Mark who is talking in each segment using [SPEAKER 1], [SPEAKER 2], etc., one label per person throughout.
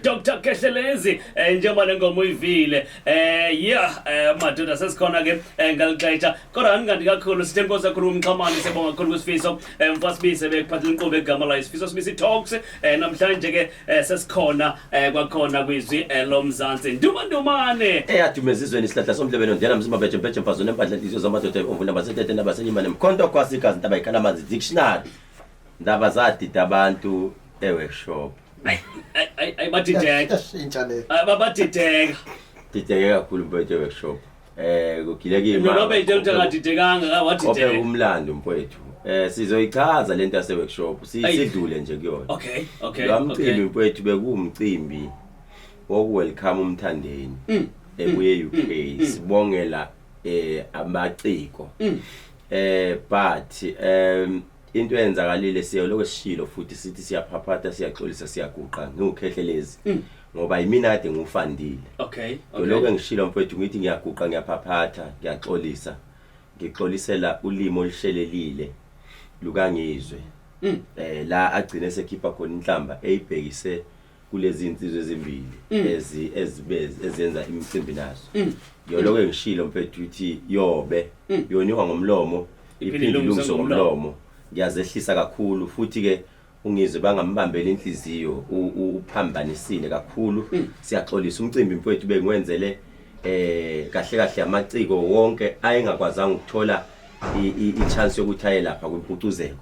[SPEAKER 1] Dr Khehlelezi, njengoba le ngoma uyivile, yeah, madoda, sesikhona ke ngalixesha, kodwa andingandi kakhulu. Sithe nkosi kakhulu umxhamane, siyabonga kakhulu kuSifiso mfasibise bekuphathela inkqubo egama layo Sifiso Sibisi Talks. Namhlanje ke sesikhona kwakhona kwizwi loMzansi, Ndumandumane.
[SPEAKER 2] Eyaduma ezizweni, isihlahla somdlebe nondela mzimba beje mpeje mfazo nempahla nhliziyo zamadoda omvula basetete nabasenyima nemkhonto kwasi igazi ntaba ikhala amanzi dictionary ndaba zadida abantu e-workshop.
[SPEAKER 1] Ayi, ayi, ayi, badideka.
[SPEAKER 3] Yashintsha le.
[SPEAKER 1] Babadideka.
[SPEAKER 2] Dideke kakhulu mfowethu e-workshop, kugileka.
[SPEAKER 1] Nobe into ukuthi akadidekanga.
[SPEAKER 2] Opheka
[SPEAKER 1] wadideka.
[SPEAKER 2] Umlando mfowethu, sizoyichaza lento yase-workshop, sidlule nje kuyona. Lo mcimbi, mfowethu, bekuwumcimbi woku-welcome uMthandeni ebuye e-UK, sibongela amaciko, but into eyenzakalile, siyoloko sishilo futhi sithi siyaphaphatha, siyaxolisa, siyaguqa ngiwuKhehlelezi, ngoba yimina kade ngiwufandile. Lokho engishilo mfowethu, ngithi ngiyaguqa, ngiyaphaphatha, ngiyaxolisa, ngixolisela ulimi olushelelile lukaNgizwe, la agcine sekhipha khona inhlamba eyibhekise kulezi insizwe ezimbili ezi ezibe ezenza imicimbi nazo. Ngiyoloko engishilo mfethu ukuthi yobe yoniwa ngomlomo,
[SPEAKER 1] iphinde
[SPEAKER 2] iphinde
[SPEAKER 1] ilungiswe
[SPEAKER 2] ilungiswe ngomlomo. Ngiyazehlisa kakhulu futhi ke uNgizwe bangambambela inhliziyo, uphambanisile kakhulu. Siyaxolisa. Umcimbi mfowethu bengiwenzele kahle kahle amaciko wonke ayengakwazanga ukuthola i-chance yokuthi aye lapha kwimpucuzeko.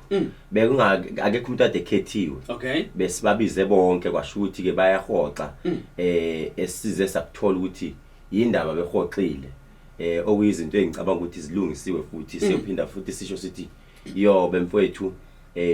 [SPEAKER 2] Bekunga akekho umuntu ade ekhethiwe. Besibabize bonke, kwasho ukuthi ke bayahoxa, esize sakuthola ukuthi yindaba behoxile, okuyizinto engicabanga ukuthi zilungisiwe futhi. Siyophinda futhi sisho sithi yobe mfowethu,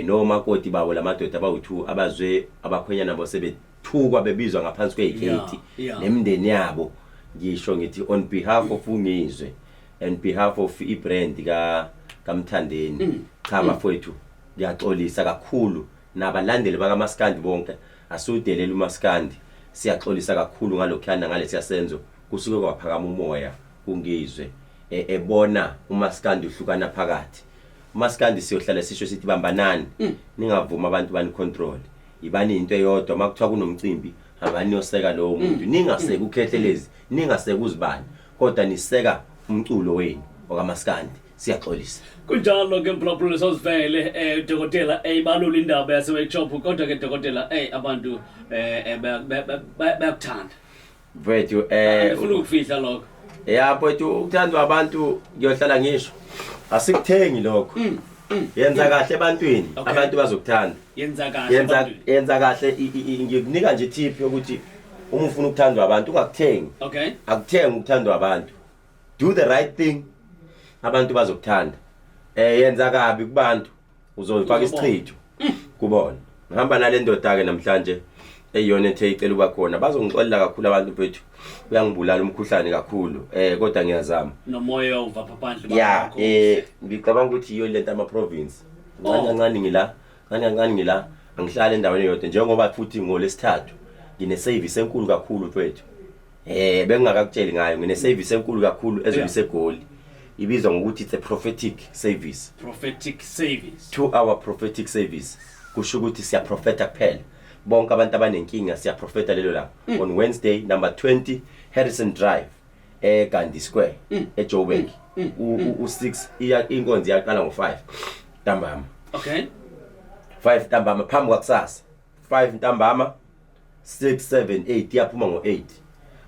[SPEAKER 2] nomakoti babo lamadoda abawu2 abazwe abakhwenyana nabo sebethukwa bebizwa ngaphansi kweziketi nemindeni yabo. Ngisho ngithi on behalf of uNgizwe and behalf of i-brand ka kaMthandeni, cha bafowethu, ngiyaxolisa kakhulu nabalandeli bakaMaskandi bonke. Asiwudelela uMaskandi. Siyaxolisa kakhulu ngalokhuyana, ngalesiya senzo. Kusuke kwaphakama umoya kuNgizwe, ebona uMaskandi uhlukana phakathi. UMaskandi siyohlala sisho sithi bambanani, ningavumi abantu bani-control, ibani into eyodwa. Uma kuthiwa kunomcimbi, hambani niyoseka lowo muntu, ningaseki uKhehlelezi, ningaseki uzibani, kodwa niseka umculo wenu okaMaskandi. Siyaxolisa.
[SPEAKER 1] Kunjalo ke mphulaphula, sozivele dokotela eyibalula indaba yase-workshop, kodwa ke dokotela, abantu bayakuthanda.
[SPEAKER 2] Mfethu,
[SPEAKER 1] Ngifuna ukufihla lokho.
[SPEAKER 2] Ya mfethu, ukuthandwa abantu, ngiyohlala ngisho, asikuthengi lokho. Yenza kahle ebantwini, abantu bazokuthanda.
[SPEAKER 1] Yenza kahle
[SPEAKER 2] yenza
[SPEAKER 1] ebantwini.
[SPEAKER 2] Yenza kahle. Ngikunika nje tip yokuthi uma ufuna ukuthandwa abantu, ungakuthengi. Akuthengi ukuthandwa abantu. Do the right thing, abantu bazokuthanda. Yenza kabi kubantu, uzofaka
[SPEAKER 1] Uzobona.
[SPEAKER 2] isichitho kubona. Ngihamba nale ndoda ke namhlanje eyiyona ethe icela uba khona. Bazongixolela kakhulu abantu mfethu, uyangibulala umkhuhlane kakhulu, kodwa ngiyazama.
[SPEAKER 1] Nomoya uvapha phandle.
[SPEAKER 2] Ya.
[SPEAKER 1] Bakho.
[SPEAKER 2] Ngicabanga ukuthi yiyo lento ama province. Kancane kancane ngila, kancane kancane ngila, angihlali endaweni eyodwa, njengoba futhi ngolesithathu ngine service enkulu kakhulu mfethu. Bengingakakutsheli ngayo. Ngine service enkulu kakhulu ezobe iseGoli, ibizwa ngokuthi it's a prophetic service.
[SPEAKER 1] Prophetic service.
[SPEAKER 2] 2 hour prophetic service, kusho ukuthi siyaprofeta kuphela. Bonke abantu abanenkinga, siyaprofeta lelo langa, on Wednesday, number 20 Harrison Drive, eGandhi Square, eJoburg. U6 iya inkonzo iyaqala ngo5 ntambama. 5 ntambama, phambi kwakusasa, 5 ntambama, 6, 7, 8, iyaphuma ngo8.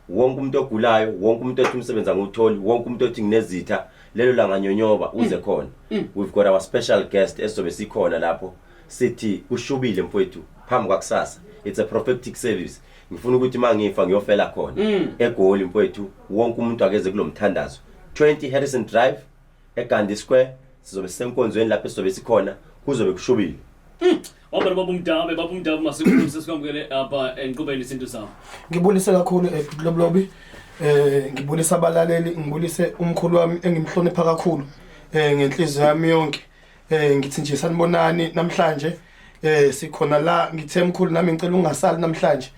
[SPEAKER 2] Wonke umuntu ogulayo, wonke umuntu othi umsebenzi angiwutholi, wonke umuntu othi nginezitha, lelo langa nyonyoba uze khona. We've got our special guest esizobe sikhona lapho. Sithi kushubile mfowethu, phambi kwakusasa. It's a prophetic service. Ngifuna ukuthi mangifa ngiyofela khona eGoli mfowethu. Wonke umuntu akeze kulomthandazo, 20 Harrison Drive, eGandhi Square. Sizobe sisenkonzweni lapho, esizobe sikhona, kuzobe kushubile.
[SPEAKER 1] Wabona baba uMdabe, baba uMdabe, masikhulise, sikwamukele apha enqubeni isintu sakho.
[SPEAKER 3] Ngibulise kakhulu Loblobi, ngibulise abalaleli, ngibulise umkhulu wami engimhlonipha kakhulu ngenhliziyo yami yonke. Ngithi nje sanibonani namhlanje. Sikhona la. Ngithe mkhulu, nami ngicela ungasali namhlanje.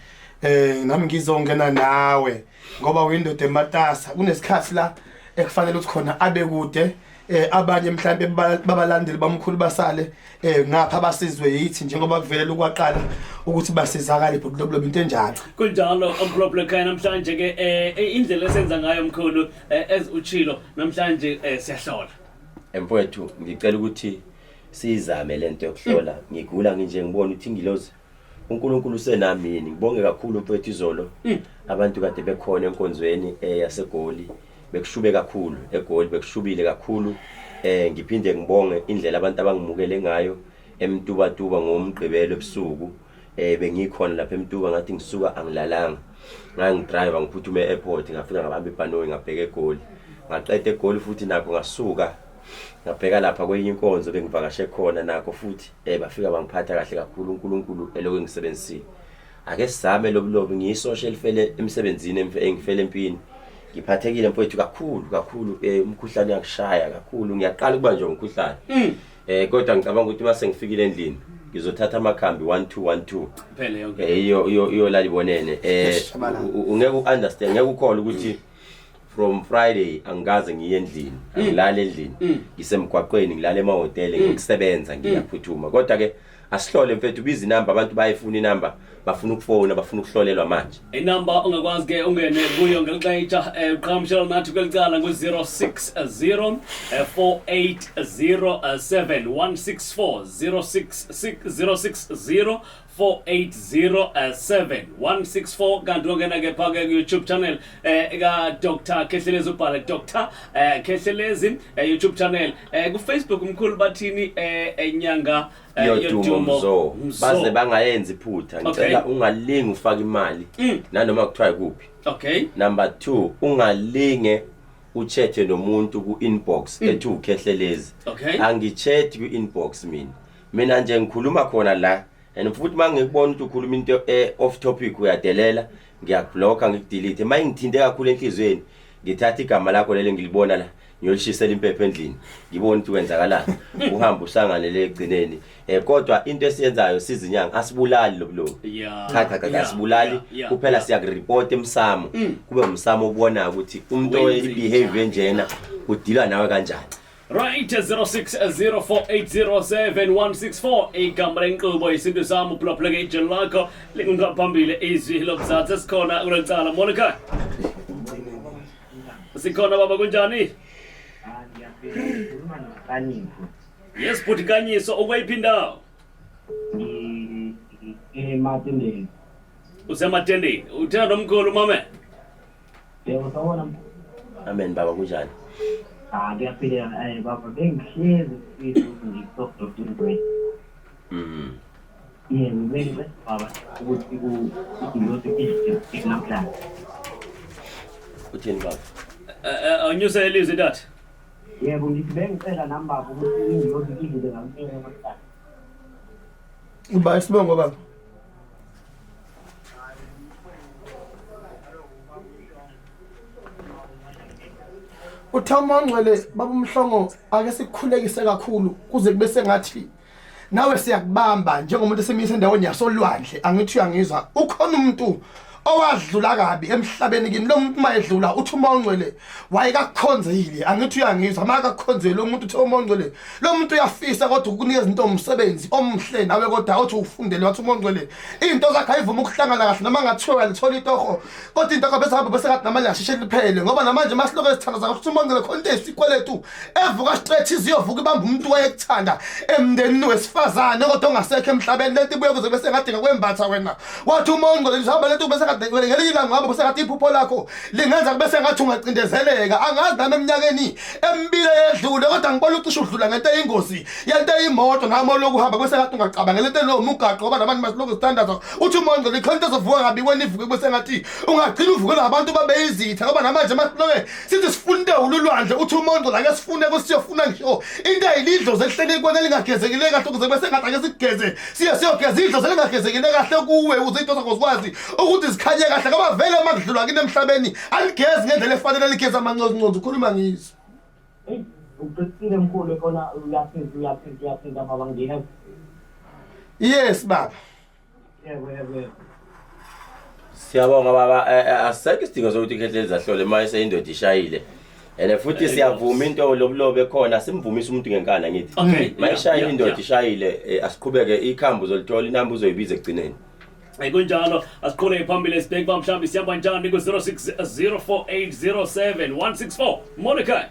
[SPEAKER 3] Nami ngizongena nawe ngoba uyindoda ematasa. Kunesikhathi la ekufanele ukuthi khona abe kude. Abanye mhlambe babalandeli bamkhulu basale ngapha basizwe yithi njengoba kuvela ukwaqala ukuthi basizakale bhuti Loblobi, into enjalo.
[SPEAKER 1] Kunjalo mphulaphula ekhaya, namhlanje ke indlela esenza ngayo mkhulu, as uchilo namhlanje, siyahlola.
[SPEAKER 2] Mfowethu, ngicela ukuthi siyizame lento yokuhlola. Ngigula nginje, ngibona ukuthi ingilozi uNkulunkulu usenami yini. Ngibonge kakhulu mfowethu, izolo abantu kade bekhona enkonzweni yaseGoli, bekushube kakhulu eGoli, bekushubile kakhulu. Ngiphinde ngibonge indlela abantu abangimukele ngayo eMtubatuba ngomgqibelo ebusuku. Bengikhona lapha eMtuba, ngathi ngisuka angilalanga, ngangidrive ngiphuthume e-airport, ngafika ngabamba ibhanoyi ngabheka eGoli, ngaqeda eGoli futhi nakho ngasuka ngabheka lapha kwenye inkonzo bengivakashe khona nakho futhi, bafika bangiphatha kahle kakhulu. uNkulunkulu elokhu engisebenzisile. Ake sizame lobulobi, ngiyisosha elifele emsebenzini, engifele empini. Ngiphathekile mfowethu kakhulu kakhulu, umkhuhlane uyakushaya kakhulu. Ngiyaqala ukuba nje umkhuhlane, kodwa ngicabanga ukuthi mase ngifikile endlini ngizothatha amakhambi 1 2 1 2.
[SPEAKER 1] Phele yonke.
[SPEAKER 2] Iyo iyo iyo lalibonene.
[SPEAKER 3] Shabalala.
[SPEAKER 2] Ungeke uunderstand, ngeke ukhole ukuthi from Friday angikaze ngiye endlini, angilali endlini, ngisemgwaqweni, ngilala emahhotela, ngikusebenza, ngiyaphuthuma. Kodwa ke asihlole mfethu, biza inamba, abantu bayifuna inamba, bafuna ukufona, bafuna ukuhlolelwa manje.
[SPEAKER 1] Inamba ongakwazi ke ungene kuyo ngelixesha, uqhagamshela nathi kweli cala ngu-060 480 7164, 066 060 480 7164. Kanti ungena ke pha ke ku-YouTube channel ka-Dr Khehlelezi, ubhale Dr Khehlelezi, YouTube channel, ku-Facebook mkhulu bathini, enyanga
[SPEAKER 2] Yodumo Mzo, baze bangayenzi iphutha. Ngicela ungalingi ufake imali nanoma kuthiwa ikuphi. Number 2, ungalinge uchathe nomuntu ku-inbox ethi uKhehlelezi. Angichethi ku-inbox mina. Mina nje ngikhuluma khona la, and futhi uma ngikubona ukuthi ukhuluma into off topic, uyadelela, ngiyakublocka, ngikudelete. Uma ingithinte kakhulu enhliziyweni, ngithatha igama lakho leli ngilibona la, ngiyolishisela impepho endlini, ngibone ukuthi kwenzakalani, uhambe usangane le egcineni. Kodwa into esiyenzayo sizinyanga, asibulali lobulobu. Cha cha cha, asibulali. Kuphela siyakureport emsamo, kube umsamo obonayo ukuthi umuntu
[SPEAKER 1] Wenze
[SPEAKER 2] oyibehavior
[SPEAKER 1] njani.
[SPEAKER 2] enjena udila nawe kanjani.
[SPEAKER 1] Right, 0604807164 igama lenkqubo isintu sami, uphulaphuleke ijelo lakho lingaphambili, Izwi Lomzansi. Esikhona kuleli cala. Molo ekhaya. Sikhona baba, kunjani?
[SPEAKER 4] Ngiyaphila, noNkanyiso.
[SPEAKER 1] Yes bhuti Nkanyiso, ukweyiphi indawo?
[SPEAKER 4] Ematendeni.
[SPEAKER 1] Usematendeni. Uthena nomkhulu mame?
[SPEAKER 4] Yebo, sawubona.
[SPEAKER 2] Amen baba, kunjani?
[SPEAKER 4] Ah, kuyaphileka, baba, bengihlezi ngifisa ukuthi ngikuTop Dr. Yebo, bengicela baba ukuthi ku idlozi idlule namhlanje.
[SPEAKER 2] Uthini baba?
[SPEAKER 1] Awunyuse ilizwi tata.
[SPEAKER 4] Yebo, ngithi bengicela nami baba ukuthi ingilosi idlule ngamina namhlanje.
[SPEAKER 3] Uba isibongo baba? Uthama ongcwele baba uMhlongo, ake sikukhulekise kakhulu kuze kube sengathi nawe siyakubamba njengomuntu esemise endaweni yasolwandle. Angithi uyangizwa, ukhona umuntu owadlula kabi emhlabeni kini. Lo muntu mayedlula, uthi uma ongcwele wayekakukhonzile. Angithi uyangizwa, makakukhonzile lo muntu, uthi uma ongcwele lo muntu uyafisa kodwa ukukunikeza into, umsebenzi omhle nawe kodwa othi ufundele. Wathi uma ongcwele into zakhe ayivuma ukuhlangana kahle, noma ngathiwa uyalithola itoho, kodwa into yakho bese hamba bese kathi namanje asheshe liphele, ngoba namanje masilokho esithandaza ukuthi uma ongcwele khona into eyisikweletu evuka straight, iziyovuka ibamba umuntu wayekuthanda emndenini wesifazane kodwa ongasekho emhlabeni. Lento ibuye kuze bese ngadinga kwembatha wena. Wathi uma ongcwele lihamba lento bese kade ngelinye ilanga ngihamba bese kade iphupho lakho lingenza kube sengathi ungacindezeleka. Angazi nami eminyakeni emibili eyedlule, kodwa ngibona ucishe udlula ngento eyingozi yento eyimoto, nami olokuhamba kube sengathi ungacabangela into enowo umgaqo, ngoba nabantu masilokhu sithandaza. Uthi uma ongcwele ikhona into ezovuka kabi wena, ivuke kube sengathi ungagcina uvukela abantu babe izitha, ngoba namanje masiloke sithi sifuna into ewululwandle. Uthi uma ongcwele ake sifune kusiyofuna ngisho into eyilidlozi elihleli kubona elingagezekile kahle, ukuze kube sengathi ake sikugeze, siye siyogeza idlozi elingagezekile kahle kuwe, ukuze into zakho zikwazi ukuthi zikhanye kahle, ngoba vele uma kudlulwa kini emhlabeni aligezi ngendlela efanele, ligeza amanconzinconzi. Ukhuluma ngizwe.
[SPEAKER 4] Eyi, uqinisile mkhulu, khona uyaphinda uyaphinda uyaphinda baba, ngiyezwa.
[SPEAKER 3] Yes baba.
[SPEAKER 4] Yebo yebo yebo.
[SPEAKER 2] Siyabonga baba. Asisekho isidingo sokuthi iKhehlelezi ahlole uma eseyindoda ishayile. And futhi siyavuma into lobulobe khona simvumisa umuntu ngenkani ngithi.
[SPEAKER 1] Okay.
[SPEAKER 2] Mayishayile
[SPEAKER 1] Yeah,
[SPEAKER 2] indoda
[SPEAKER 1] yeah.
[SPEAKER 2] ishayile asiqhubeke ikhambi uzolithola inamba uzoyibiza ekugcineni.
[SPEAKER 1] Kunjalo asiqhubeke phambili sibheke uba mhlawumbi sihamba njani ku-0604807 Monica.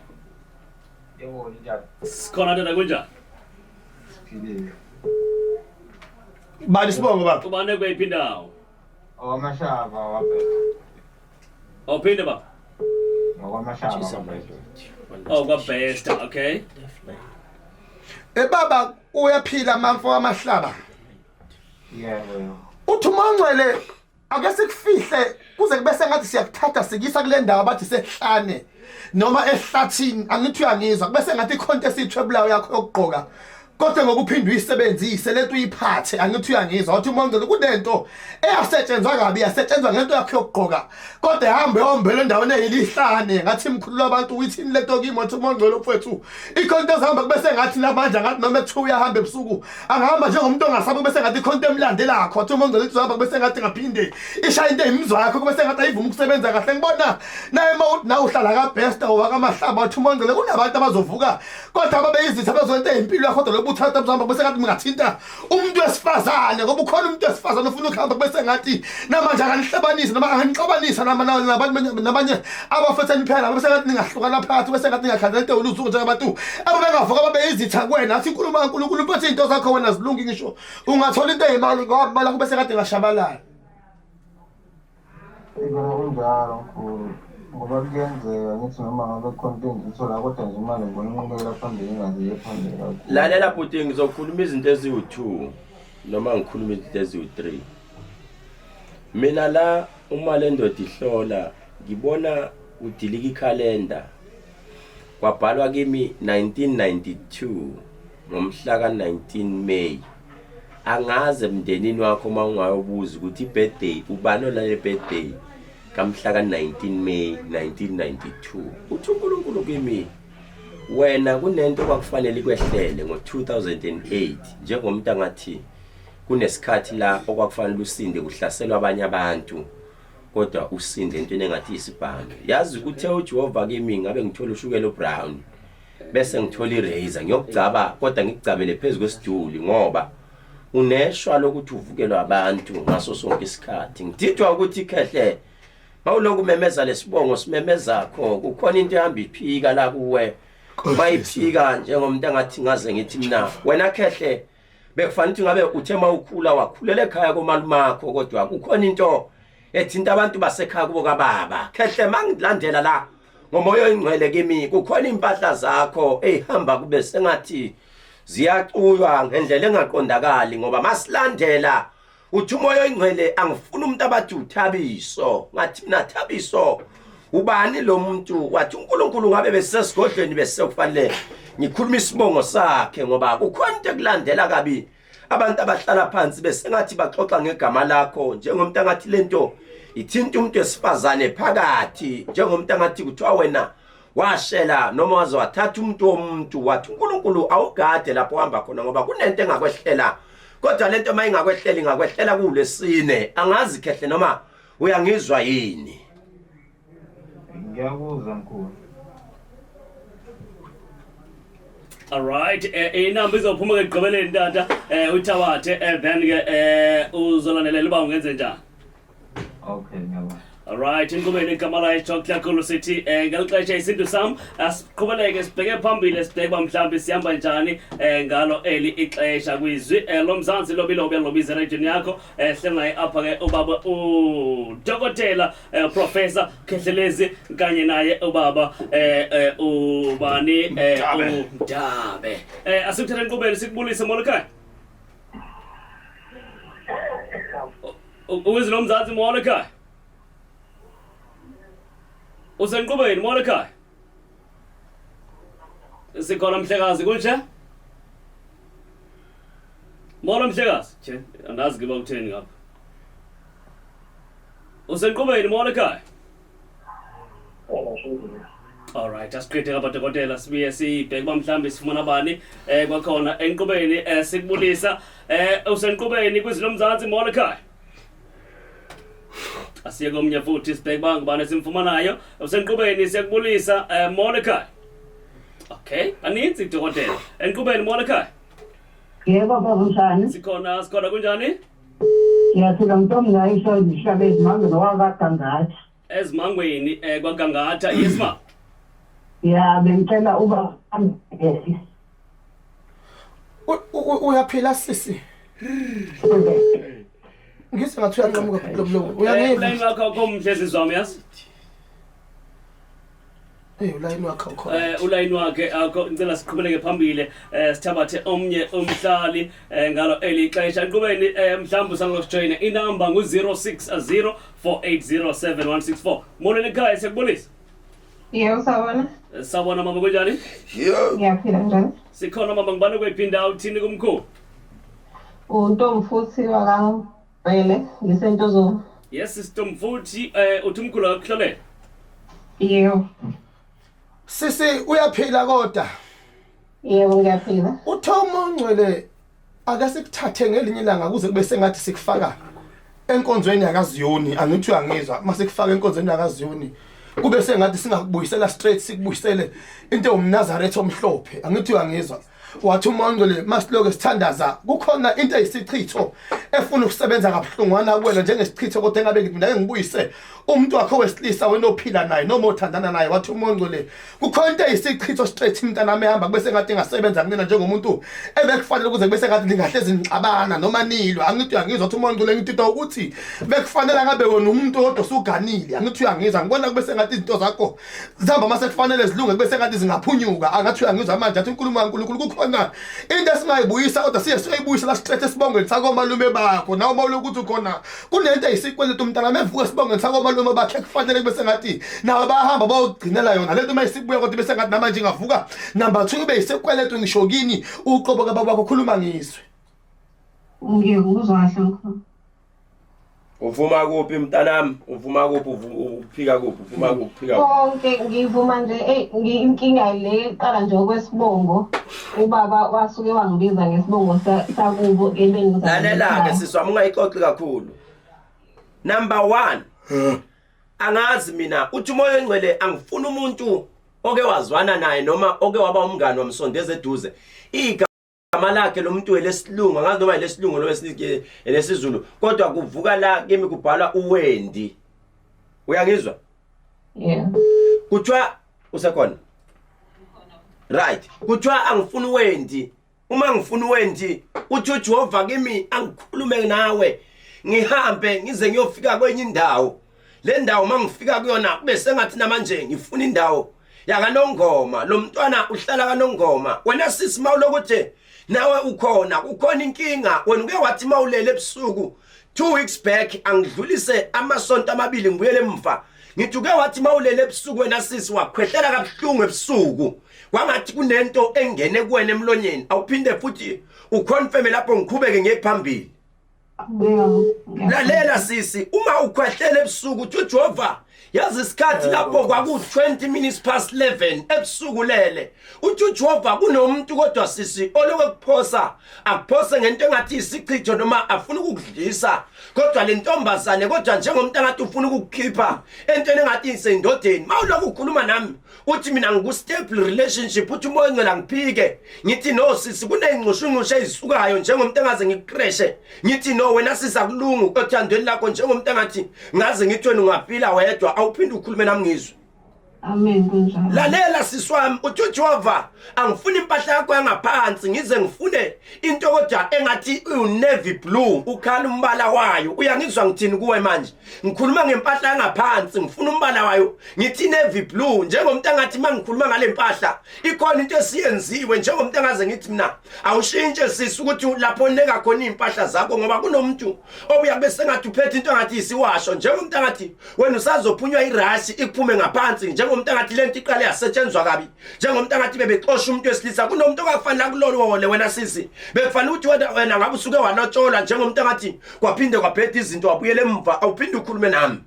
[SPEAKER 5] Yebo, njani?
[SPEAKER 1] Sikhona tata kunjani?
[SPEAKER 5] Siphilile.
[SPEAKER 3] Bani sibongo baba?
[SPEAKER 1] Ubane kweyiphi indawo?
[SPEAKER 5] Okwamashaba wabheka.
[SPEAKER 1] Awuphinde baba.
[SPEAKER 5] Ngokwamashaba wabheka.
[SPEAKER 1] Oh kwaBesta, okay.
[SPEAKER 3] Ebaba uyaphila mamfo wamahlaba.
[SPEAKER 5] Yebo, yebo.
[SPEAKER 3] Uthi umongcwele ake sikufihle kuze kube sengathi siyakuthatha sikisa kule ndawo abathi sehlane noma ehlathini angithi uyangizwa kube sengathi ikhonto esiyithwebulayo yakho yokugqoka kodwa ngokuphinde uyisebenzise lento uyiphathe angithi uyangizwa wathi umongcwele kunento eyasetshenzwa kabi yasetshenzwa ngento yakho yokugqoka kodwa ehambe yombele endaweni eyilihlane ngathi mkhulu labantu uyithini lento kimi wathi umongcwele mfowethu ikhonto ezihamba kube sengathi namanje ngathi noma ekuthiwa uyahamba ebusuku angahamba njengomuntu ongasabi kube sengathi ikhonto emlandelakho wathi umongcwele uthi uhamba kube sengathi ngaphinde ishaya into eyimizwa yakho kube sengathi ayivuma ukusebenza kahle ngibona naye uma uthi nawe uhlala kabhesta owakamahlaba wathi umongcwele kunabantu abazovuka kodwa ababeyizitha bezonto eyimpilo yakho kodwa lobu uthatha buzohamba kube sengathi ningathinta umuntu wesifazane ngoba ukhona umuntu wesifazane ofuna ukuhamba kube sengathi namanje akanihlebanisa noma anganixabanisa nabantu nabanye abafethe niphela kube sengathi ningahlukana phakathi kube sengathi ningakhandela into olusuku njengabantu ababengavuka babe izitha kuwena athi inkulumo kaNkulunkulu mfethu izinto zakho wena zilungi ngisho ungathola into eyimali ngoba imali yakho bese kade ngashabalala.
[SPEAKER 5] Ikona kunjalo mkhulu ngoba kuyenzeka ngithi noma ngabe khona into engiyithola kodwa nje imali ngibona inqubekela phambili ingaze iye phambili kakhulu.
[SPEAKER 2] Lalela bhuti ngizokhuluma izinto eziwu-2 noma ngikhuluma izinto eziwu-3. Mina la uma le ndoda ihlola ngibona udilika ikhalenda kwabhalwa kimi 1992 ngomhla ka-19 May. Angazi emndenini wakho uma ungayobuza ukuthi i-birthday ubani olale birthday kamhla ka-19 May 1992. Uthi uNkulunkulu kimi wena kunento okwakufanele ikwehlele ngo-2008 njengomuntu angathi kunesikhathi la okwakufanele usinde kuhlaselwa abanye abantu kodwa usinde entweni engathi isibhamu. Yazi uthe uJehova kimi ngabe ngithola ushukela obrown bese ngithola irazor ngiyokugcaba kodwa ngikugcabele phezu kwesiduli ngoba uneshwa lokuthi uvukelwe abantu ngaso sonke isikhathi. Ngididwa ukuthi ikhehle mawuloku umemeza lesibongo simemezakho kukhona into ehamba iphika la kuwe bayiphika njengomuntu angathi ngaze ngithi mina wena khehle bekufanele ukuthi ngabe uthe mawukhula wakhulela ekhaya komalumakho kodwa kukhona into ethinta abantu basekhaya kubo kababa. Khehle mangilandela la ngomoya oyingcwele kimi kukhona impahla zakho ehamba kube sengathi ziyacuywa ngendlela engaqondakali ngoba masilandela uthi umoya oyingcwele angifuni umuntu abathi uThabiso. Ngathi mina Thabiso ubani lo muntu? Wathi uNkulunkulu ngabe besesigodlweni bese kufanele ngikhuluma isibongo sakhe ngoba kukhona into ekulandela kabi. Abantu abahlala phansi bese ngathi baxoxa ngegama lakho njengomuntu angathi lento ithinta umuntu wesifazane phakathi njengomuntu angathi kuthiwa wena washela noma waze wathatha umuntu womuntu. Wathi uNkulunkulu awugade lapho uhamba khona ngoba kunento engakwehlela kodwa lento mayingakwehlela ingakwehlela kulesine. Angazi khehle noma uyangizwa yini?
[SPEAKER 5] Ngiyakuzwa mkhulu.
[SPEAKER 1] Alright, inamba izophuma ke ekugqibeleni tata, uthabathe then ke uzolandelela uba ungenze njani.
[SPEAKER 5] Okay, ngiyabona.
[SPEAKER 1] Alright, inkqubeni igama layo Jock kakhulu sithi ngeli xesha isintu sam asiqhubeleke sibheke phambili sibheke uba mhlawumbi sihamba njani ngalo eli ixesha kwizwi lomzantsi lobilobe lobiza region yakho hleli naye apha ke ubaba udokotela Professor Khehlelezi kanye naye ubaba ubani uMdabe. Asikuthathe enkqubeni sikubulise molo ekhaya. Ukwizwi lomzantsi molo ekhaya. Usenkqubeni molo ekhaya. Sikhona mhlekazi kunje? Molo mhlekazi. Che, andazi ke utheni ngapha. Usenkqubeni molo ekhaya. Alright, asiqede ngapha dokotela sibuye sibheke uba mhlawumbi sifumana bani kwakhona enkqubeni sikubulisa usenkqubeni kwizwi lomzantsi molo ekhaya. Asiye komnye futhi sibheke uba ngubani esimfumanayo. Usenkqubeni, siyakubulisa, molo ekhaya. Okay, baninzi dokotela. Enkqubeni, molo ekhaya.
[SPEAKER 6] Yebo baba, unjani?
[SPEAKER 1] Sikhona, sikhona, kunjani?
[SPEAKER 6] Ngiyaphila, Ntombi, ngayisho ngihlala eZimangweni wakwaGangatha.
[SPEAKER 1] Ezimangweni kwaGangatha. Yes ma.
[SPEAKER 6] Ya, bengicela uba
[SPEAKER 3] Uyaphila sisi? Ngizwe ngathi uyanqamuka lobulobu.
[SPEAKER 1] Ulayini
[SPEAKER 3] Uyangiva?
[SPEAKER 1] wakho akho mhle sizwami, yazi.
[SPEAKER 3] Eh, ulayini wakho awukho.
[SPEAKER 1] Ulayini wakhe akho. Ngicela siqhubeleke phambili, sithabathe omnye umhlali ngalo eli xesha. Enqubeni, mhlawumbi usangosijoyina, inamba ngu-060 480 7164. Molweni ekhaya, siyakubulisa.
[SPEAKER 7] Yebo, sawubona.
[SPEAKER 1] Sawubona mama, kunjani?
[SPEAKER 7] Ngiyaphila, njani?
[SPEAKER 1] Sikhona mama, ngibani, kweyiphi indawo, uthini kumkhulu?
[SPEAKER 7] Untombi futhi wakaNgibhele, ngiseNtuzuma.
[SPEAKER 1] Yes, Sitomfuthi, uthi umkhulu akakuhlolela.
[SPEAKER 7] Yebo.
[SPEAKER 3] Sisi, uyaphila kodwa?
[SPEAKER 7] Yebo, ngiyaphila.
[SPEAKER 3] Uthe uMongcwele ake sikuthathe ngelinye ilanga kuze kube sengathi sikufaka enkonzweni yakaZiyoni, angithi uyangizwa? Mase kufaka enkonzweni yakaZiyoni kube sengathi singakubuyisela straight, sikubuyisele into ewumNazaretha omhlophe, angithi uyangizwa? Wathi uMongcwele masiloke sithandaza kukhona into eyisichitho efuna ukusebenza kabuhlungwana kuwena njengesichitho, kodwa engabe ngithi mina ngibuyise umuntu wakho wesilisa wena ophila naye noma othandana naye. Wathi uMongcwele kukhona into eyisichitho straight, mntanami, ehamba kube sengathi ingasebenza kunina njengomuntu ebekufanele ukuze kube sengathi ningahlezi nixabana noma nilwa, angithi uyangizwa? Wathi uMongcwele ngitito ukuthi bekufanele ngabe wena umuntu kodwa usuganile, angithi uyangizwa? Ngibona kube sengathi izinto zakho zihamba mase kufanele zilunge kube sengathi zingaphunyuka, angathi uyangizwa manje? Athi inkulumo kaNkulunkulu kukhona into esingayibuyisa kodwa siye siyoyibuyisa la straight esibongweni sakomalume bakho nawe uma ukuthi ukhona kunento eyisikweletu, umntana evuka esibongweni sakomalume bakhe, kufanele kube sengathi nawe bayahamba bayogcinela yona lento. Uma isibuya kodwa bese ngathi namanje ingavuka number 2 ibe yisikweletu, ngisho kini uqobo kababa wakho. Khuluma ngizwe.
[SPEAKER 7] Ngiyakuzwa kahle mkhulu.
[SPEAKER 2] Uvuma kuphi mntanami? Uvuma kuphi? Uphika kuphi? Uvuma kuphi? Uphika kuphi?
[SPEAKER 7] Konke ngivuma nje, eyi, inkinga le iqala nje okwesibongo. Ubaba wasuke wangibiza ngesibongo sakubo ebengizalwa
[SPEAKER 2] Lalela-ke
[SPEAKER 7] ekhaya.
[SPEAKER 2] sisi wami, ungayixoxi kakhulu. Number 1, angazi mina, uthi uMoya oNgcwele angifuni umuntu oke wazwana naye noma oke waba umngani wamsondeza eduze. Igama lakhe lo muntu elesilungu, angazi noma elesilungu noma elesizulu, kodwa kuvuka la kimi kubhalwa uWendi. Uyangizwa?
[SPEAKER 7] Yeah.
[SPEAKER 2] Kuthiwa usekhona, right? Kuthiwa angifuni uWendi. Uma ngifuna uWendi, uthi uJehova kimi angikhulume nawe, ngihambe ngize ngiyofika kwenye indawo. Le ndawo mangifika kuyona kube sengathi namanje ngifuna indawo yakaNongoma. Lo mntwana uhlala kaNongoma. Wena sisi, mawulokuthi nawe ukhona, kukhona inkinga. Wena uke wathi mawulele ebusuku 2 weeks back, angidlulise amasonto amabili ngibuyele emva, ngithi uke wathi mawulele ebusuku wena sisi wakhwehlela kabuhlungu ebusuku, kwangathi kunento engene kuwena emlonyeni. Awuphinde futhi uconfirm lapho, ngiqhubeke ngiye phambili.
[SPEAKER 7] Yeah.
[SPEAKER 2] Lalela sisi, uma ukhwehlela ebusuku, uthi uJehova yazi isikhathi lapho kwaku 20 minutes past 11 ebusuku lele, uthi uJehova kunomuntu kodwa sisi oloke kuphosa, akuphose ngento engathi isichitho noma afuna ukukudlisa, kodwa le ntombazane, kodwa njengomuntu angathi ufuna ukukukhipha entweni engathi isendodeni. Mawulokhu ukhuluma nami uthi mina ngiku-stable relationship, uthi uMoya oNgcwele angiphike, ngithi no sisi, kuney'nxushunxushu ey'sukayo njengomuntu engaze ngikukreshe, ngithi no wena sisi, akulungu othandweni lakho, njengomuntu engathi ngaze ngithi wena ungafila wedwa. Awuphinde ukhulume nami ngizwe.
[SPEAKER 7] Amen, kunjalo.
[SPEAKER 2] Lalela sisi wami, uthi uJehova angifuni impahla yakho yangaphansi, ngize ngifune into kodwa engathi uwu-navy blue, ukhala umbala wayo. Uyangizwa ngithini kuwe manje? Ngikhuluma ngempahla yangaphansi, ngifuna umbala wayo, ngithi navy blue, njengomuntu angathi uma ngikhuluma ngale mpahla ikhona into esiyenziwe, njengomuntu angaze ngithi mina awushintshe sisi ukuthi lapho oneka khona iy'mpahla zakho, ngoba kunomuntu obuya kube sengathi uphethe into engathi isiwasho, njengomuntu angathi wena usazophunywa irashi ikuphume ngaphansi, njengomuntu angathi lento iqale yasetshenzwa kabi, njengomuntu angathi bebexosha umuntu wesilisa. Kunomuntu ongafanele akulolole wena sisi, bekufanele ukuthi wena ngabe usuke walotsholwa, njengomuntu angathi kwaphinde kwabheda izinto wabuyela emva. Awuphinde ukhulume nami.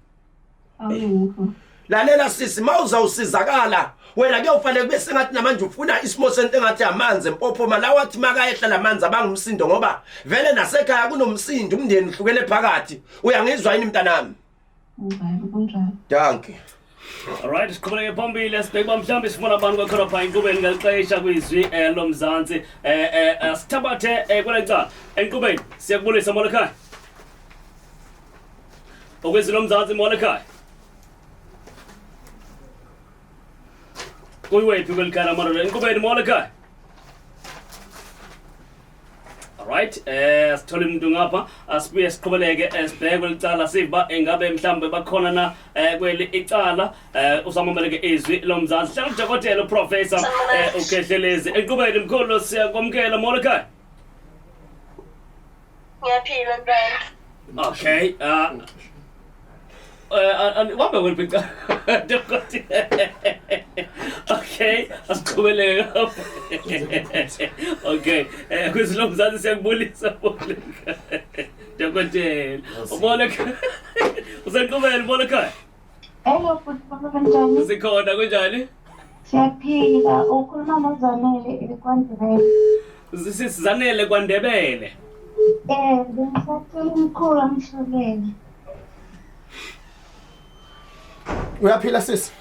[SPEAKER 7] Amen mkhulu.
[SPEAKER 2] Lalela sisi, mawuzawusizakala wena kuyawufanele kube sengathi namanje ufuna isimo sento engathi amanzi empophoma lawa, athi makayehla lamanzi abangumsindo, ngoba vele nasekhaya kunomsindo, umndeni uhlukene phakathi. Uyangizwa yini mntanami?
[SPEAKER 7] Vele kunjalo.
[SPEAKER 2] Dankie.
[SPEAKER 1] Alright, siqhubeke phambili sibheke uba mhlawumbi sifuna abantu kwakhona phaa inkqubeni ngeli xesha kwizwi lomzantsi. Sithabathe kweli cala enkqubeni siyakubulisa molo ekhaya. Ukwizwi lomzantsi molo ekhaya. Kuyiwephi kweli khaya madoda enkqubeni molo ekhaya. Alright, sithole umuntu ngapha asibuye siqhubeleke sibheke kweli cala sive uba ingabe mhlawumbe bakhona na kweli icala usamamele ke izwi lomzantsi. Hlala udokotela uprofessor uKhehlelezi. Enkqubeni mkhulu siyakwamkela molo ekhaya.
[SPEAKER 8] Ngiyaphila ntwana.
[SPEAKER 1] Okay, wambe kweliphi icala dokotela. Okay, asiqhubeleke ngapha. Okay, kwizwi lomzantsi siyakubulisa molo ekhaya. Dokotela. Molo ekhaya. Usenkqubeni molo ekhaya.
[SPEAKER 8] Hello futhi baba kanjani?
[SPEAKER 1] Sikhona kunjani?
[SPEAKER 8] Siyaphila. Ukhuluma noZanele kwaNdebele.
[SPEAKER 1] Sizanele kwaNdebele.
[SPEAKER 8] Bengisacela umkhulu amhlolele.
[SPEAKER 3] Uyaphila sisi?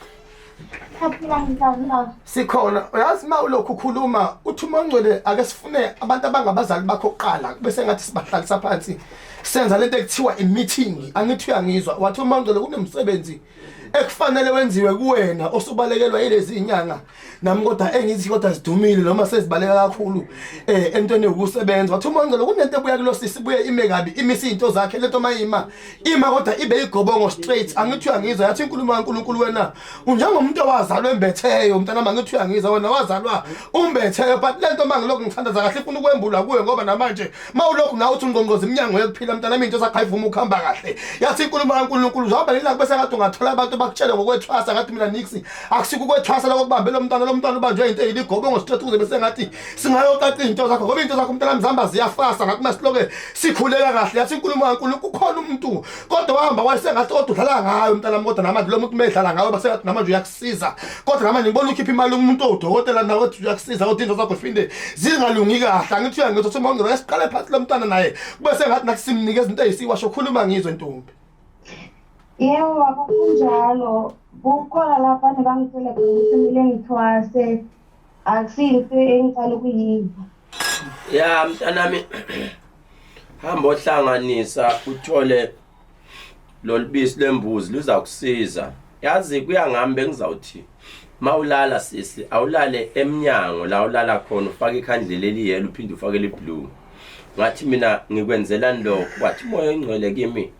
[SPEAKER 8] Siyaphila njani baba?
[SPEAKER 3] Sikhona. Uyazi uma ulokhu ukhuluma uthi uMoya Ongcwele ake sifune abantu abangabazali bakho kuqala bese ngathi sibahlalisa phansi senza lento ekuthiwa i-meeting. Angithi uyangizwa. Wathi uMoya Ongcwele kunomsebenzi ekufanele wenziwe kuwena osubalekelwa yilezi inyanga nami kodwa engithi kodwa zidumile noma sezibaleka kakhulu entweni yokusebenza. Wathi uMoya Ongcwele kunento ebuya kulosisi ibuye ime kabi imise izinto zakhe lento mayima ima kodwa ibe igobongo straight. Angithi uyangizwa. Yathi inkulumo kaNkulunkulu wena unjengomuntu owazalwa embetheyo mntanami. Angithi uyangizwa wena wazalwa umbetheyo but lento mangilokhu ngithandaza kahle ifuna ukwembulwa kuwe ngoba namanje mawulokhu nawe uthi ungqongqoza iminyango yokuphila mntanami into zakho ayivuma ukuhamba kahle. Yathi inkulumo kaNkulunkulu uzohamba ngelanga bese ngathi ungathola abantu bakutshele ngokwethwasa ngathi mina nix akusiko ukwethwasa lokho kubambe lo mntwana lo mntwana ubanjwe into eyiligobongo straight ukuze bese ngathi singayoqaqa izinto zakho ngoba izinto zakho mntanami zihamba ziyafasa ngathi masiloke sikhuleka kahle. Yathi inkulumo kaNkulunkulu kukhona umuntu kodwa wahamba wayesengathi kodwa udlala ngayo mntanami kodwa namanje lo muntu medlala ngayo basengathi namanje uyakusiza kodwa namanje ngibona ukhipha imali umuntu owudokotela nawe uthi uyakusiza kodwa into zakho ziphinde zingalungi kahle. Angithi uyangizwa ukuthi uMoya Ongcwele siqale phansi lo mntwana naye kube sengathi nathi simnikeza into eyisiwasho. Khuluma ngizwe ntombi.
[SPEAKER 8] Yebo baba kunjalo. Kukhona lapha bangitshela khona ukuthi kumele ngithwase. Akusiyinto engicala ukuyiva.
[SPEAKER 2] Ya mntanami hamba ohlanganisa uthole lolubisi lembuzi luzakusiza. Yazi kuya ngami bengizawuthi mawulala sisi awulale emnyango la ulala khona ufake ikhandlela eliyelo uphinde ufake eliblue. Ngathi mina ngikwenzelani lokho? Wathi uMoya Ongcwele kimi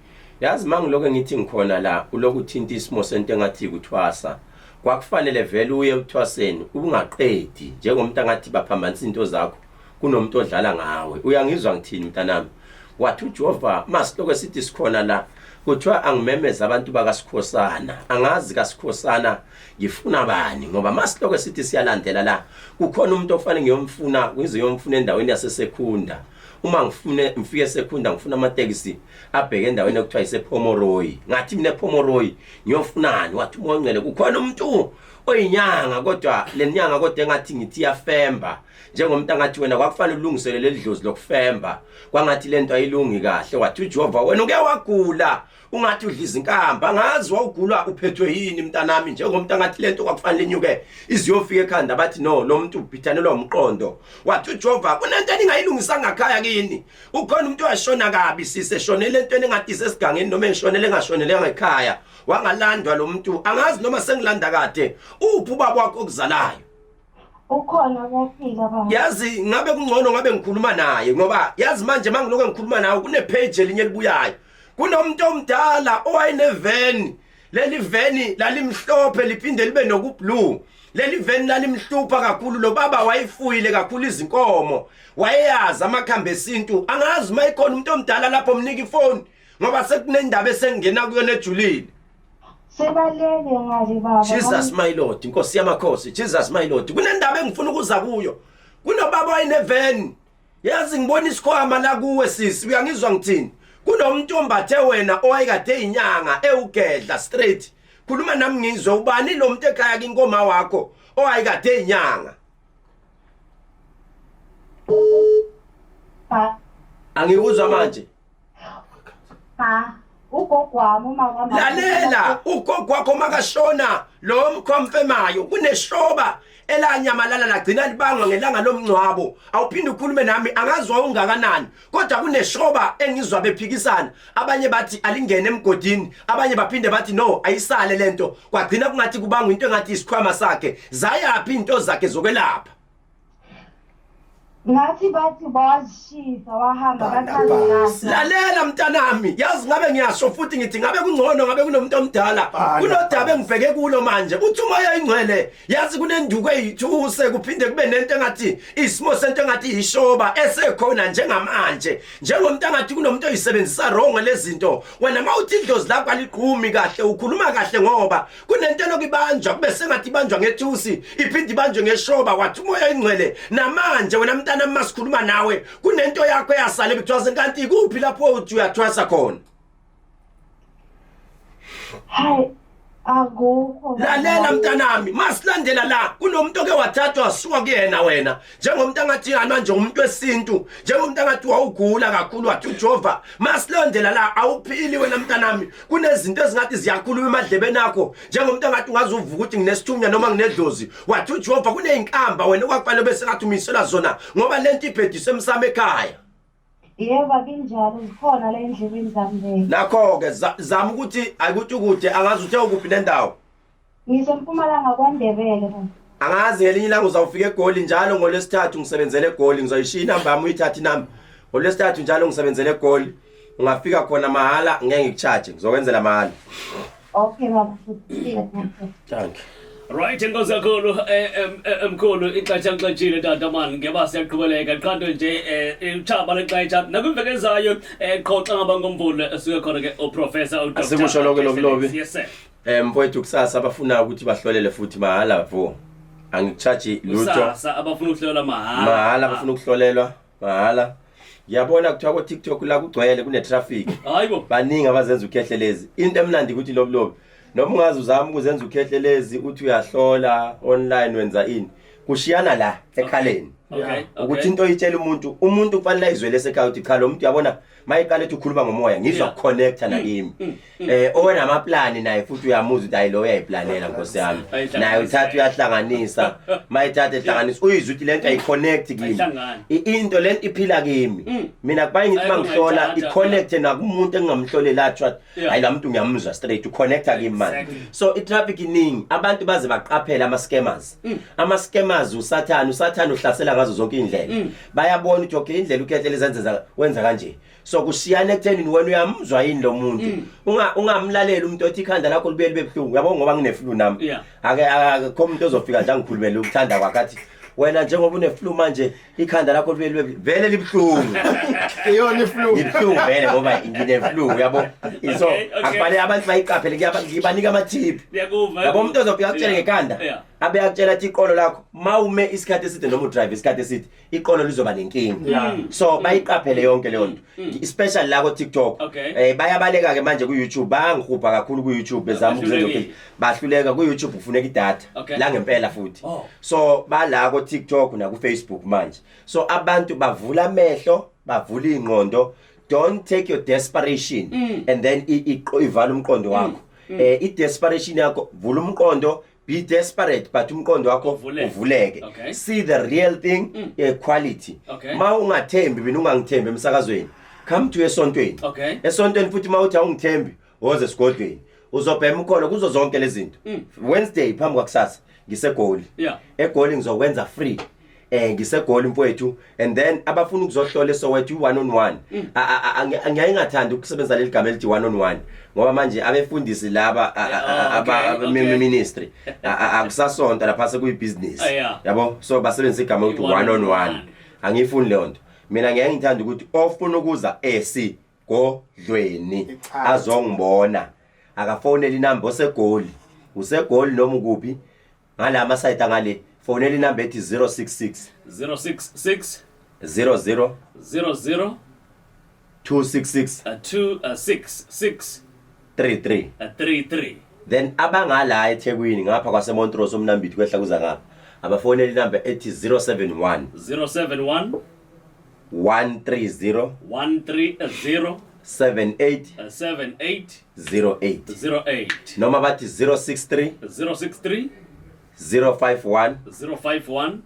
[SPEAKER 2] yazi mangilokho ngithi ngikhona la ulokhu uthinta isimo sento engathi kuthwasa. Kwakufanele vele uye ekuthwaseni ubungaqedi njengomuntu angathi baphambanisa into zakho kunomuntu odlala ngawe. Uyangizwa ngithini mntanami? Wathi uJehova masiloko sithi sikhona la kuthiwa angimemeze abantu bakaSikhosana. Angazi kaSikhosana ngifuna bani ngoba masiloko sithi siyalandela la kukhona umuntu ofanele ngiyomfuna ngize ngiyomfuna endaweni yaseSekhunda. Uma ngifune ngifike eSekhunda ngifuna amatekisi abheke endaweni ekuthiwa isePomoroy. Ngathi mina ePomoroy ngiyofunani? Wathi uMoya Ongcwele kukhona umuntu oyinyanga kodwa lenyanga kodwa engathi ngithi iyafemba njengomuntu angathi wena kwakufanele ulungisele leli dlozi lokufemba kwangathi lento ayilungi kahle. Wathi uJehova wena uke wagula ungathi udla izinkamba angazi wawugula uphethwe yini mntanami njengomuntu angathi lento kwakufanele inyuke iziyofika ekhanda bathi no lo muntu ubhithanelwa umqondo. Wathi uJehova kunento eningayilungisa ngakhaya kini ukhona umuntu owashona kabi sise eshonele entweni engathi isesigangeni noma engishonele engashonele ngekhaya wangalandwa lo muntu angazi noma sengilanda kade uphi ubaba wakho okuzalayo.
[SPEAKER 8] Ukhona uyaphila baba.
[SPEAKER 2] Yazi ngabe kungcono ngabe ngikhuluma naye ngoba yazi manje mangilokho ngikhuluma nawe kune page elinye elibuyayo kunomuntu omdala owayene-van. Leli veni lalimhlophe liphinde libe nokublue. Leli veni lalimhlupha kakhulu lo baba wayefuyile kakhulu izinkomo wayeyazi amakhambi esintu. Angazi uma ikhona umuntu omdala lapho mnika ifoni ngoba sekunendaba esengena kuyona ejulile.
[SPEAKER 8] Sebalele ngale baba.
[SPEAKER 2] Jesus my Lord, Inkosi yamakhosi, Jesus my Lord. Kunendaba engifuna ukuza kuyo. Kunobaba wayene-van. Yazi ngibona isikhwama la kuwe sisi, uyangizwa ngithini? Kunomuntu ombathe wena owayekade inyanga ewugedla straight. Khuluma nami ngizwe ubani lo muntu ekhaya kinkoma wakho owayekade inyanga?
[SPEAKER 8] Ba
[SPEAKER 2] Angikuzwa manje.
[SPEAKER 8] ba. Ugogo wami uma kwama.
[SPEAKER 2] Lalela, ugogo wakho makashona lo mkhomfemayo kuneshoba elanyamalala lagcina libangwa ngelanga lomngcwabo. Awuphinde ukhulume nami angazwa ungakanani, kodwa kuneshoba engizwa bephikisana. Abanye bathi alingene emgodini, abanye baphinde bathi no ayisale lento. Kwagcina kungathi kubangwa into engathi isikhwama sakhe. Zayaphi into zakhe zokwelapha?
[SPEAKER 8] Ngathi bathi wazishisa wahamba bathi
[SPEAKER 2] Lalela mntanami, yazi ngabe ngiyasho futhi ngithi ngabe kungcono ngabe kunomuntu omdala. Kunodaba engibheke kulo manje. Uthi umoya ingcwele, yazi kunenduku eyithuse kuphinde kube nento engathi isimo sento engathi ishoba esekhona njengamanje. Njengomuntu angathi kunomuntu oyisebenzisa wrong lezinto. Wena mawuthi idlozi lakho aliqhumi kahle, ukhuluma kahle ngoba kunento elokhu ibanjwa kube sengathi ibanjwa ngethusi iphinde ibanjwe ngeshoba wathi umoya ingcwele namanje wena mntana uma sikhuluma nawe kunento yakho eyasale bethwasa kanti ikuphi lapho uthi uyathwasa khona?
[SPEAKER 8] Hayi, akukho.
[SPEAKER 2] Lalela mntanami, masilandela la kunomuntu oke wathathwa wasuka kuyena wena njengomuntu angathi yani manje umuntu wesintu, njengomuntu angathi wawugula kakhulu wathi uJehova masilondela la awuphili wena mntanami. Kunezinto ezingathi ziyakhuluma emadlebeni akho njengomuntu angathi ungazuvuka ukuthi nginesithunywa noma nginedlozi wathi uJehova kunezinkamba wena okwakufanele bese ngathi umisela zona ngoba lento ibhediswe emsamo ekhaya.
[SPEAKER 8] Yebo, akunjalo, zikhona la endlebeni zami leyo.
[SPEAKER 2] Nakho-ke zama ukuthi akuthi ukude angazi uthe ukuphi nendawo.
[SPEAKER 8] NgiseMpumalanga kwaNdebele baba.
[SPEAKER 2] Angazi ngelinye ilanga uzawufika eGoli njalo ngolwesithathu ngisebenzele eGoli ngizoyishiya inamba yami uyithathe inamba. Ngolwesithathu njalo ngisebenzele eGoli. Ungafika khona mahhala ngeke ngikucharge ngizokwenzela mahhala.
[SPEAKER 8] Okay baba, futhi.
[SPEAKER 2] Thank you.
[SPEAKER 1] Right, enkosi kakhulu mkhulu ixesha lixetshile tata man ngeba siyaqhubeleka qha nto nje utshaba lexesha nakwiveki ezayo qho xa ngaba ngomvulo esuke khona ke uprofessor uDr.
[SPEAKER 2] Asikusho lokho lokulobi.
[SPEAKER 1] Yes sir.
[SPEAKER 2] Mfowethu kusasa abafuna ukuthi bahlolele futhi mahhala vo. Angikucharge lutho.
[SPEAKER 1] Kusasa abafuna ukuhlola mahhala.
[SPEAKER 2] Mahhala abafuna ukuhlolelwa mahhala. Ngiyabona kuthiwa ko TikTok la kugcwele kune traffic.
[SPEAKER 1] Hayibo.
[SPEAKER 2] Baningi abazenza ukhehlelezi. Into emnandi ukuthi lobulobi noma ungaze uzame ukuzenza ukhehlelezi uthi uyahlola online wenza ini. Kushiyana la ekhaleni.
[SPEAKER 1] Okay.
[SPEAKER 2] Ukuthi into oyitshela umuntu, umuntu kufanele ayizwele esekhaya ukuthi cha lo muntu uyabona mayiqala ethi ukhuluma ngomoya ngizwa connecta nakimi. Owenamaplani naye futhi uyamuzwa ukuthi hayi lo uyayiplanela nkosi yami. Naye uthatha uyahlanganisa, mayithatha ehlanganisa uyizwa ukuthi lento ayiconnect kimi.
[SPEAKER 1] Ayihlangani.
[SPEAKER 2] Into lento iphila kimi. Mina kubaye ngithi
[SPEAKER 1] Ayikho
[SPEAKER 2] mangihlola
[SPEAKER 1] ungayithatha.
[SPEAKER 2] iconnect nakumuntu engingamhlolela athi
[SPEAKER 1] Yeah.
[SPEAKER 2] hayi la muntu ngiyamuzwa straight uconnecta kimi manje. So i-traffic iningi abantu baze baqaphele ama scammers. Ama scammers uSathane, uSathane uhlasela ngazo zonke indlela. Bayabona ukuthi okay indlela ukhehlele zenza wenza kanje. So kushiyana ekutheni wena uyamuzwa yini lo muntu. Ungamlaleli umuntu othi ikhanda lakho libuye libe buhlungu. Uyabona ngoba ngine flu nami.
[SPEAKER 1] Yeah.
[SPEAKER 2] Ake akekho umuntu ozofika nje angikhulumele ukuthanda kwakhe athi wena njengoba une flu manje ikhanda lakho libuye libe vele libuhlungu.
[SPEAKER 3] Iyona iflu.
[SPEAKER 2] Ibuhlungu vele ngoba ngine flu uyabo. So
[SPEAKER 1] Okay, okay.
[SPEAKER 2] akufanele abantu bayiqaphele ngibanika ama tip.
[SPEAKER 1] Ngiyakuva.
[SPEAKER 2] Yabo umuntu ozofika akutshele ngekhanda
[SPEAKER 1] Yeah.
[SPEAKER 2] abe akutshela athi iqolo lakho mawume isikhathi eside noma udrive isikhathi eside iqolo lizoba nenkinga.
[SPEAKER 3] Yeah.
[SPEAKER 2] So bayiqaphele yonke leyo nto. Especially la ko TikTok.
[SPEAKER 1] Okay.
[SPEAKER 2] Bayabaleka ke manje ku YouTube bayangihubha kakhulu ku YouTube bezama ukuzenza
[SPEAKER 1] Bahlulekile.
[SPEAKER 2] ukuthi bahluleka ku YouTube kufuneka idatha
[SPEAKER 1] Okay.
[SPEAKER 2] la ngempela futhi.
[SPEAKER 1] Oh.
[SPEAKER 2] So bala ko TikTok na ku Facebook manje. So abantu bavula amehlo, bavula ingqondo. Don't take your desperation and then ivala umqondo wakho. I desperation yakho vula umqondo, be desperate but umqondo wakho
[SPEAKER 1] Uvuleke.
[SPEAKER 2] uvuleke.
[SPEAKER 1] Okay.
[SPEAKER 2] See the real thing, quality.
[SPEAKER 1] Okay.
[SPEAKER 2] Ma ungathembi mina ungangithembi emsakazweni. Come to esontweni.
[SPEAKER 1] Okay.
[SPEAKER 2] Esontweni futhi mawuthi awungithembi woze esigodlweni. Uzobhema ukholo kuzo zonke lezi zinto. Wednesday phambi kwakusasa ngiseGoli.
[SPEAKER 1] Yeah.
[SPEAKER 2] eGoli ngizokwenza free. Ngisegoli mfowethu and then abafuna ukuzohlola eSoweto u1 on 1. Ngiyaye ngathanda ukusebenzisa leli gama elithi 1 on 1 ngoba manje abefundisi laba
[SPEAKER 1] Oh, okay, okay.
[SPEAKER 2] ministry akusasonto lapha sekuyibusiness.
[SPEAKER 1] Ah, yeah.
[SPEAKER 2] Yabo so basebenzisa igama ukuthi
[SPEAKER 1] I-one
[SPEAKER 2] 1 on
[SPEAKER 1] on
[SPEAKER 2] 1.
[SPEAKER 1] one.
[SPEAKER 2] Angifuni leyo nto. Mina ngiyaye ngithanda ukuthi ofuna ukuza esigodlweni
[SPEAKER 3] Ichaze.
[SPEAKER 2] azongibona akafonele inamba osegoli usegoli noma ukuphi ngala ama site angale fonela inamba ethi 066
[SPEAKER 1] 066
[SPEAKER 2] 00
[SPEAKER 1] 00
[SPEAKER 2] 266
[SPEAKER 1] 266
[SPEAKER 2] 33.
[SPEAKER 1] 33.
[SPEAKER 2] Then abangala eThekwini ngapha kwaseMontrose umnambithi kwehla kuza ngapha abafonela inamba ethi 071
[SPEAKER 1] 071
[SPEAKER 2] 130
[SPEAKER 1] 130
[SPEAKER 2] 78
[SPEAKER 1] 78
[SPEAKER 2] 08
[SPEAKER 1] 08.
[SPEAKER 2] Noma bathi 063
[SPEAKER 1] 063
[SPEAKER 2] 051
[SPEAKER 1] 051.